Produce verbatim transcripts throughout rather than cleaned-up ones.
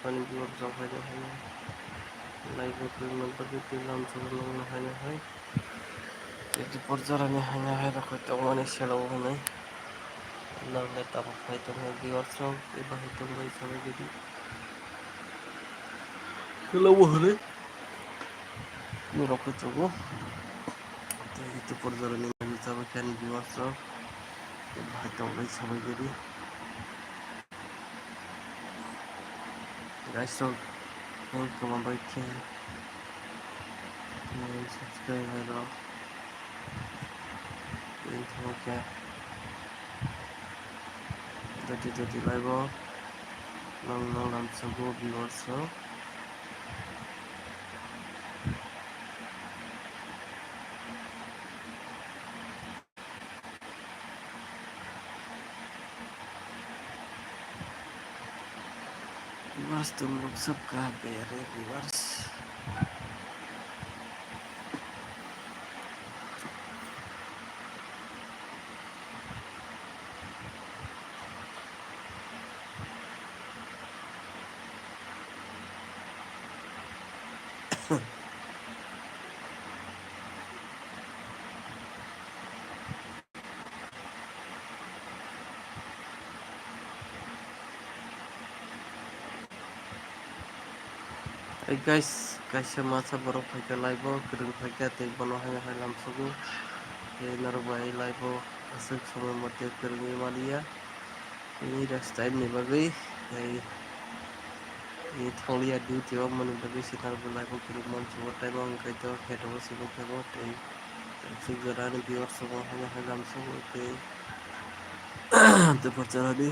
ani viewer rok haino haino live o kwrwngma bagwi tei lamsogo nokno haino hai. Tei Dipor jorani haino hai rok tongmani selo hwnwi nokle tabuk phai tongo viewers rok tei bahai tongbai sabai gidi. Selo hwnwi norok khe tongo. Tei Dipor jorani nokle tabuk ani viewers rok tei bahai tongbai sabai gidi. Guys rok, ang kwma bai khe, ang subscribe hai rok, ang thangma khe, jodi jodi live o nang nang lamsogo viewers rok. Viewers, tum log sabka pyare viewers. Hey guys, kaisa masa borok phaikha live o, kwrwng phaikha tei bono haino hai lamsogo. Tei norok bai live o aswk somoi mote kwrwngwi maliya. Tei rest time ni bagwi tei tholiya duty o mani bagwi se norok bai live o kwrwng mansugo, tei bo wngkha to kheto o se bo khe bo tei aswk jora ni viewers rok haino hai lamsogo tei tei phrwngsa rani.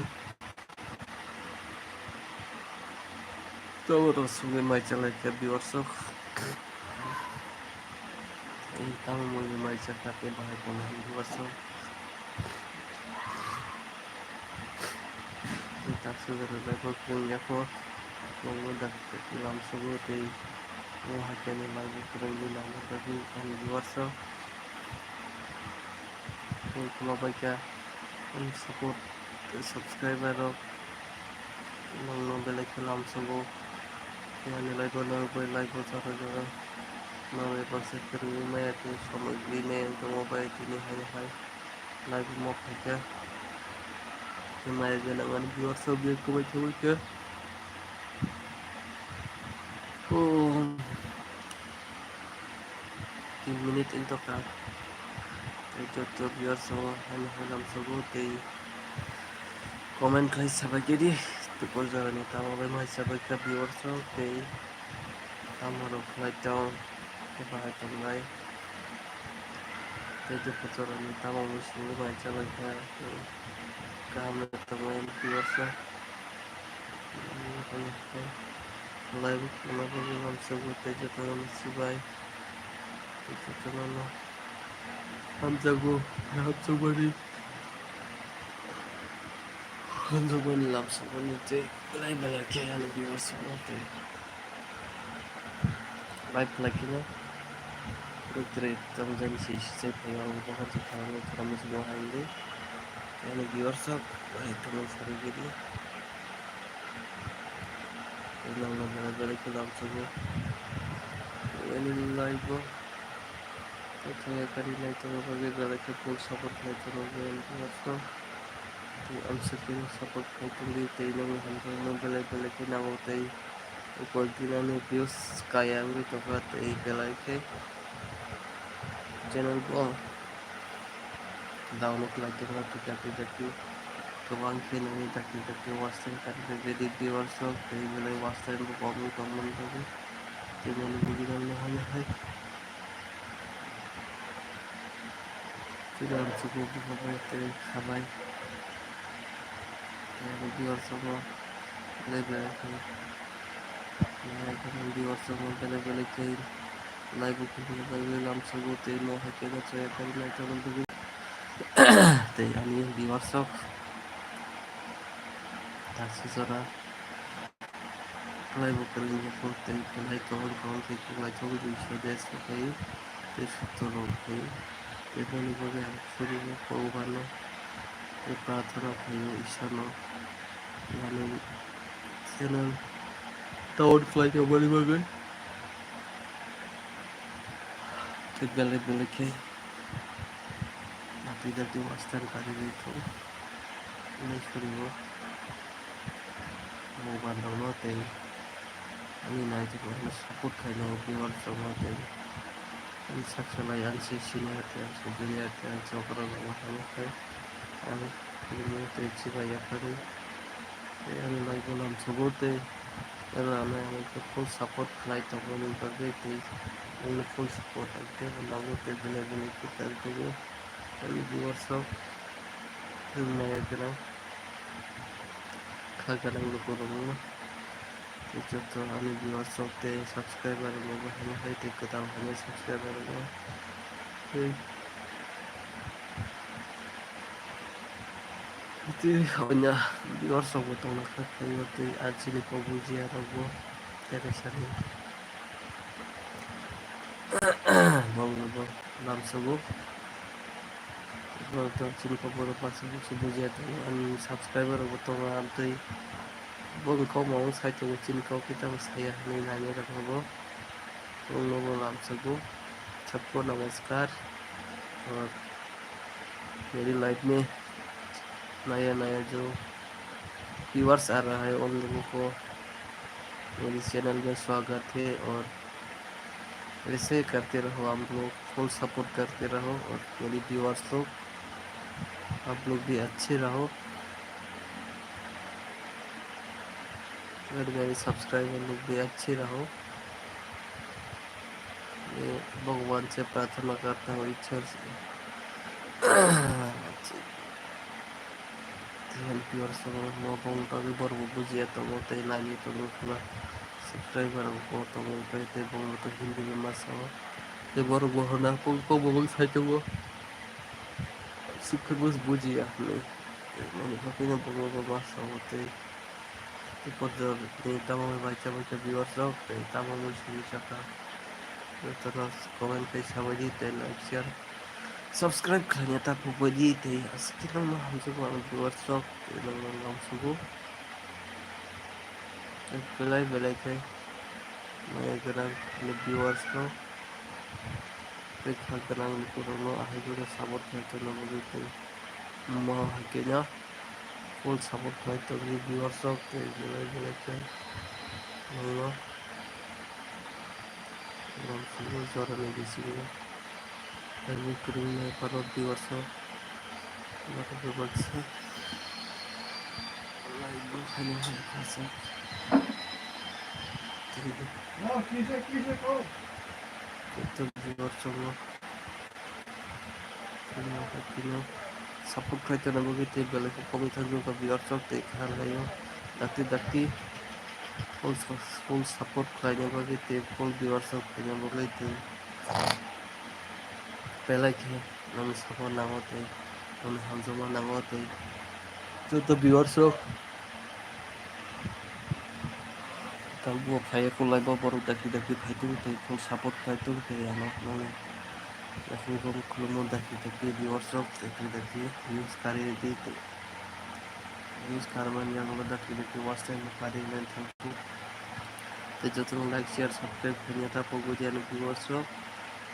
Tabuk rok sugwi mai chalai kha viewers rok. Tei tamo mui mai chakha tei bahai tongmani viewers rok. Tei taksa jora live o kwrwng ya kho. Nokno dakti lamsogo tei o hakhe ni live o kwrwngwi nangma bagwi ani viewers rok. Tei khulok bai kha ani support tei subscriber rok. Nokno belai khe lamsogo. Ani live o norok bai live o jora jora norok bai se kwrwngwi maya tei somoi gwnwi maya wng tongma bai tini hai hai live o ma phaikha. Tei maya gwnang ani viewers rok biyang kwbai kwbai khe. Oh. Tin minute wng tongkha. Tei joto viewers rok haino hai lamsogo tei comment khai sabai khe di. Dipor jorani tamo bai mai sabai kha viewers rok tei tamo rok khlai tong khe bahai tongnai. Tei Dipor jorani tamo bai simi mai chalai kha tei kaham tongnai viewers rok. Live khulna bagwi lamsogo tei jotono swbai. Tei jotono hamjago, hamjakmani, hamjakmani lamsogoni tei belai belai khe ani viewers rok tei. Live khlai khe no. Rwktwrwi tamo jani se se se phaio ang bokhorok se kha ang thora muchungo hai wngwi. Ani viewers rok hai tongmani sarigwi di. Tei nangma belai belai khe lamsogo. Ani live o. Tei thangya kari naitongma bagwi belai khe full support khlai tongma bagwi ani viewers rok. Tei amswk khe support khlai tongdi tei nangni hamjakmano belai belai khe nango tei. Koi din ani views kaya wngwi tongkha tei belai khe channel bo down khlai tongkha twi dakti dakti kwbang khe nini dakti dakti watch time kari khe bedi viewers rok tei belai watch time bo kobwi tongmani bagwi tei nini video no hai hai. Tei ang chugo buphang bai tei khabai. Tei ang viewers rokno belai belai khe, belai khe ang viewers rokno belai belai khe live o khulna bagwi lamsogo tei mo hai khe no chaya khe naitokna bagwi. Tei ani viewers rok taksa jora. Khlai bo kwrwng ya kho tei belai kwbang kwbang khe khlai tongo, duiso desh khe khlai tei sottor rok khlai tei boni bagwi ang suri o kok bano tei prathana khlai o Isor no. Ani channel Download khlai tongmani bagwi. Tei belai belai khe napi dati western kari ri thung. Ini suribo. Mobile rokno tei ani naitugmano support khaino viewers rokno tei ani saksa lai ang se senior tei ang se junior tei ang se okra rokno hamya khe ang filmno tei chibai yaphari tei ani live o lamsogo tei ano ano ang khe full support khlai tongmani bagwi tei ani full support ang khe nango tei belai belai khe tei tongwi ani viewers rok tei maya gwnang kha gwnang lukurokno. Tei joto ani viewers rok tei subscriber rok bo hamya hai tei kwtal hamya subscriber rok bo. Tei, tei onya viewers rok bo tongna kha khaio tei ah chini kok bujiya rok bo tei kaisa ni bong rok bo lamsogo. Borok to chini kok borok baksa baksa bujiya tongo. Ani subscriber rok bo tongo, amtwi boni kok mung sai tongo, chini kok khe tamo saya hinwi nainai rok bo. Bongno bo lamsogo. Sabko namaskar. Aur meri live mein naya naya jo viewers aa raha hai, un logo ko meri channel mein swagat hai aur ऐसे करते रहो, आप लोग full support करते रहो और मेरी व्यूअर्स लोग, आप लोग भी अच्छे रहो और मेरे सब्सक्राइबर लोग भी अच्छे रहो। ये भगवान से प्रार्थना करता हूँ, ईश्वर से। Tei ani viewers rok no bongni bagwi borok bo bujiya tongo tei nainwi tongo kheno. Subscriber rok bo tongo tei bongni to Hindi bai ma sao. Tei borok bo hwnna kok bo sai tongo. Swkhe bo bujiya hinwi. Tei bongni bagwi no borok bo ma sao tei. Tei podor ni tamo bai bacha bacha viewers rok tei tamo mui simi saka. Jotono comment tei sabaidi tei like share. Subscribe khlaina ta phubaidi tei aswk khe nokno hamjagwi ang viewers rok tei nokno lamsogo. Belai belai khe maya gwnang ani viewers rok tei kha gwnang lukurokno ahai khe support khlai tongna bagwi tei mo hai khe no full support khlai tongwi viewers rok tei belai belai khe nokno. Lamsogo jorani bisingo live o kwrwngwi nai phano viewers rok joto bebaksa live o phaino hai kha sa. Joto viewers rok no. Tini support khlai tongna bagwi tei belai khe komwi thangwi wngkha viewers rok tei kha laio dakti dakti full, full support khlaina bagwi tei full viewers rok khlaina bagwi tei belai khe nokni support nango tei nokni hamjakma nango tei joto viewers rok. Tabuk phai khe live o borok dakti dakti phai tongo tei full support khlai tongo tei ano nokni yakhung borok khulumno dakti dakti viewers rok dakti dakti views kari rwdi tei views karmani yagulo dakti dakti watch time bo kari rwmani thangkuk tei jotono like share subscribe khaina ta pogwi di ani viewers rok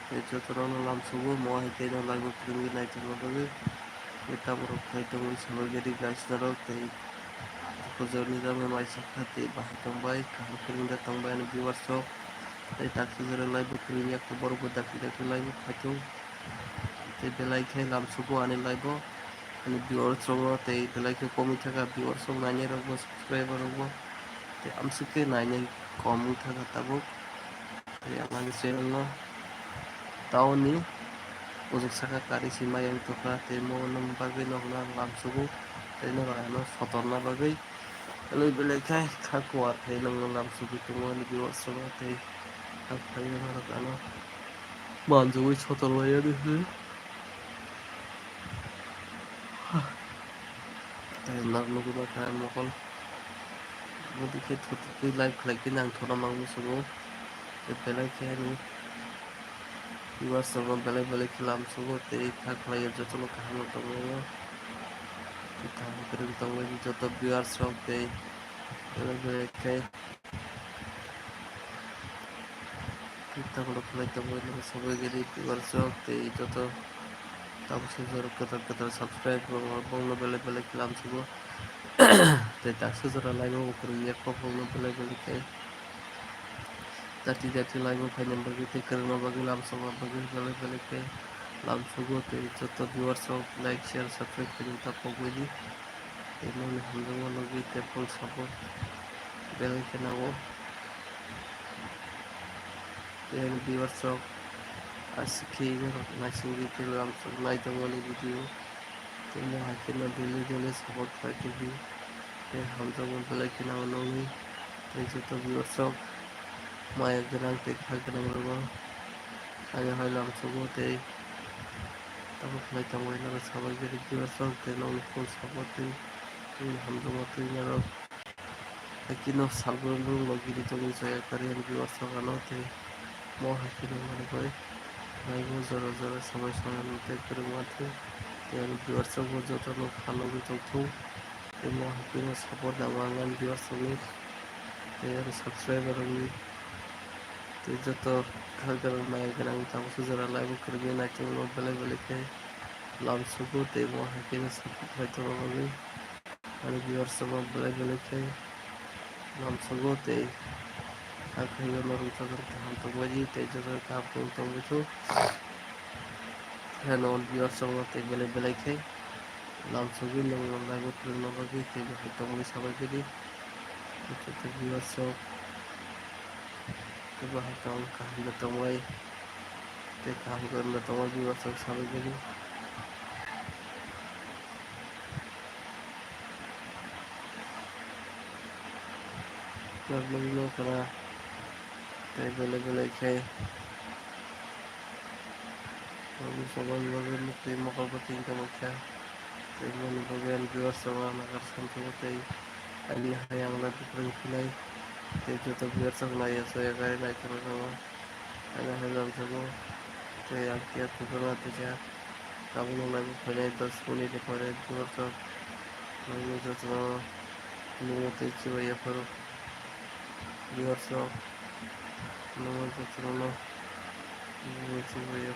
tei jotono lamsogo mo hai tei no live o kwrwngwi naitongna bagwi tei taborok phai tongwi sabaigari guys norok tei. Kujurni jagao mai sakha tei bahai tongbai, kaham kwrwngda tongbai ani viewers rok. Tei taksa jora live bo kwrwngya khe borok bo dakti dakti live bo phaithung. Tei belai khe lamsugo ani live o ani viewers rokno tei belai khe komwi thangkha viewers rok nainai rokbo subscriber rokbo. Tei amsuk khe nainai kom wng thangkha tabuk. Tei ang ani channel no town ni ujuk saka kari si maya wng tongkha tei mo nang bagwi nokna lamsugo tei norok ano sotorna bagwi belai belai khe kha kuar khe nokno lamsugwi tongo ani viewers rok tei ang phaiwi norok ano manjugwi sotor lai ani se. Tei norok nugwi mankha ang mokol. Omo dikhe thotwi live khlai khe nang thorna mangwi sugo. Tei belai khe ani viewers rokno belai belai khe lamsugo tei kha khlaio jotono kaham no tonglaio. Tei kaham kwrwng tonglaidi joto viewers rok tei belai belai khe. Tamo rok khlai tongwi nang sabai gari viewers rok tei joto tabuk sujak kwtal kwtal subscribe rok bongno belai belai khe lamsugo. Tei tak sujak rok like bo kwrwngya kok bongno belai belai khe. Jati jati like bo phaina bagwi tei kwrwngna bagwi lamsokna bagwi belai belai khe lamsugo tei joto viewers rok like share subscribe khaina ta pogwi di. Tei nokni hamjakma nugwi tei full support belai khe nango. Tei ani viewers rok aswk khe norok naisingwi tei lamsok naitongmani video. Tei mo hai kheno daily daily support khlai tongdi. Tei hamjakma belai kheno ang nukni. Tei joto viewers rok maya gwnang tei kha gwnang rokno ani hai lamsugo tei tabuk khlai tongbai norok sabai gari viewers rok tei nokni full support tei nokni hamjakma twi norok. Hakhe no sal brum brum no giri tongwi chaya karwi ani viewers rok ano tei mo hakhe no manwi bai naibo jora jora samai samai tei kwrwng manthogo tei ani viewers rok bo joto no phalogwi tongthung tei mo hakhe no support nango ang ani viewers rok ni tei ani subscriber rok ni tei joto kha gwnang maya gwnang tabuk sujak rok like bo kwrwngwi naitongmano belai belai khe lamsugo tei mo hakhe no support khai tongna bagwi. Ani viewers rok belai belai khe lamsugo tei hakhe norok jotono kaham tongbaidi tei jotono kaham tongwi tongbaithu. Heno viewers rok tei belai belai khe lamsugwi nokno naibo kwrwngna bagwi tei bo hai tongwi sabai gidi. Joto viewers rok tei bo hai tong kaham tongbai tei kaham kwrwngna tongbai viewers rok sabai gidi. Nokni nokra tei belai belai khe nokni soban bagwi muktwi mokol bo tin tongkha tei boni bagwi ani viewers rok ang nagar samthogo tei ani hai ang lai bukrang phinai tei joto viewers rok naiya soya gari naithok rok. Ano hai lamsukgo tei ang phiya Tripura tisa tabuk nung lai bo phainai dos minute ni pore viewers rok nungni jotono nungmung tei chibai yapharo viewers rok nungmung jotono nungmung chibai